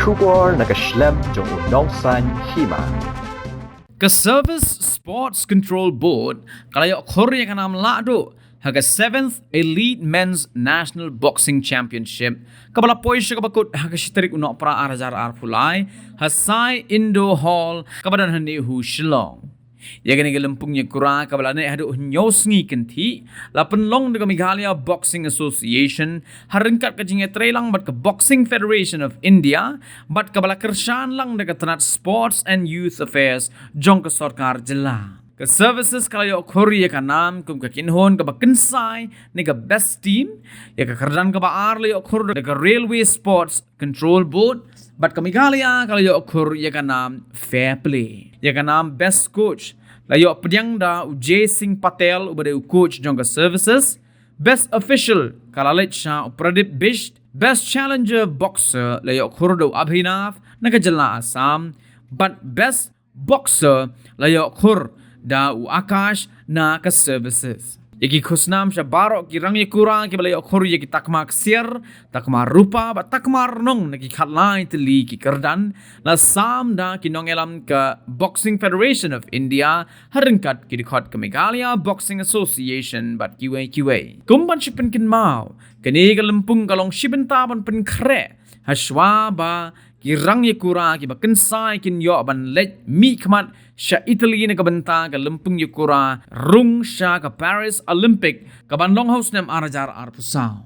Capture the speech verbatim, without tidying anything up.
Khubor na ka shlem jong u nongsaiñ hima. Ka Service Sports Control Board ka la ïoh khur ïa ka nam lahduh ha ka seventh Elite Men's National Boxing Championship kaba la poi sha kaba kut ha ka shi tarik u Nohprah ar hajar arphew lai ha Sai Indoor Hall kaba don ha NEHU Shillong. Ïa kane ka lympung ïakura kaba la neh haduh hynñiew sngi kynthih la pynlong da ka Meghalaya Boxing Association ha ryngkat ka jingïatreilang bad ka Boxing Federation of India bad kaba la kyrshan lang da ka tnat Sports and Youth Affairs jong ka sorkar jylla. Ka Services ka la ïoh khur ïa ka nam kum ka kynhun kaba kynsai ne ka best team. Ïa ka kyrdan kaba ar la ïoh khur da ka Railway Sports Control Board bad ka Meghalaya ka la ïoh khur ïa ka nam Fair Play. Ïa ka nam Best Coach la ïoh pdiang da u Jay Singh Patel uba dei u coach jong ka Services. Best Official ka la leit sha u Pradip Bisht. Best Challenger Boxer la ïoh khur da u Abhinav na ka jylla Assam bad Best Boxer la ïoh khur da u Akash na ka Services. Ïa ki khusnam sha baroh ki rangïakura kiba la ïoh khur ïa ki takma ksiar, takma rupa bad takma rnong na ki khatlai tylli ki kyrdan la sam da ki nongïalam ka Boxing Federation of India ha ryngkat ki dkhot ka Meghalaya Boxing Association bad kiwei kiwei. Kum ban shu pynkynmaw, kane ka lympung ka long shi bynta ban pynkhreh hashwa ba ki rangïakura kiba kynsai kin ïoh ban leit mihkhmat sha Italy na ka bynta ka lympung ïakura rung sha ka Paris Olympic kaban long ha u snem ar hajar arphew saw.